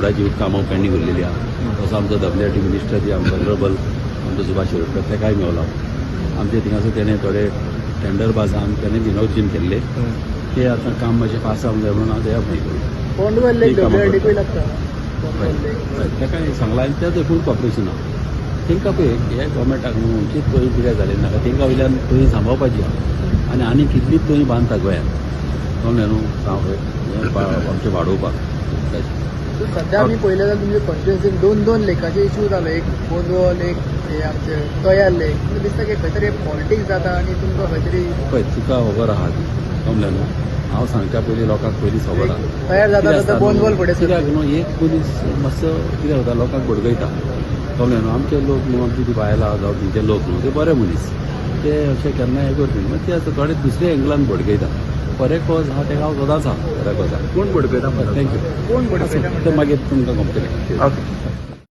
रोडाची कामां पेंडींग उरलेली आहा. तसो आमचो डब्ल्यू मिनिस्टर जी आमचो ऑनरेबल आमचो सुभाष शिरोडकर, तेकाय मेवला. आमचे थिंगासर तेणें थोडे टेंडर बाजान तेणें इनॉग्रेशन केल्ले. ते आतां काम मातशें फास्ट जावंक जाय म्हणून हांव तेका फूल करूं. बोंडवेल लेक ती कामां डब्ल्यूआरडीकूय करता. लागता. बोंडवेल लेक. हय, तेका सांगलां आनी तेजो फूल कॉपरेशन आहा. तेंकां पळय, हे गव्हर्मेंटाक न्हू खंयचीच तोरी कितें जालें नाका. तेंकां वयल्यान तोरी सांबाळपाची आहा आनी आनी कितलीच तोरी बांदता गोंयांत, कळ्ळें न्हू? हें आमचें वाडोवपाक उदकाचें. सो सध्या आमी पळयलें जाल्यार तुमच्या कॉन्स्टिट्युएन्सीन दोन दोन लेकाचे इश्यू जालो, एक बोंदवल, एक हे आमचे तयार लेक. तुमकां दिसता की खंय तरी पॉलिटिक्स जाता आनी तुमकां खंय तरी पळय, तुका खबर आहा ती, कळ्ळें न्हू? हांव सांगच्या पयलीं लोकांक पयलीं खबर आहा. तयार जाता कितें जाता आसता बोंदवल न्हू, फुडें कित्याक सरता. न्हू, एक मनीस मातसो कितें जाता, लोकांक बडगयता, कळ्ळें न्हू? आमचे लोक न्हू, आमची ती बायलां जावं थंयचे लोक न्हू, ते बरे मनीस, ते अशें केन्ना हें करपी. मागीर ते आतां थोडे दुसऱ्या एंगलान बडगयता. बरे कॉज आहा तेका हांव सदांच आहा, बऱ्या कॉजाक. कोण बडकयता म्हणटा? Thank you. कोण बडकयता ते म्हणटा? मागीर तुमकां कळटलें. ओके.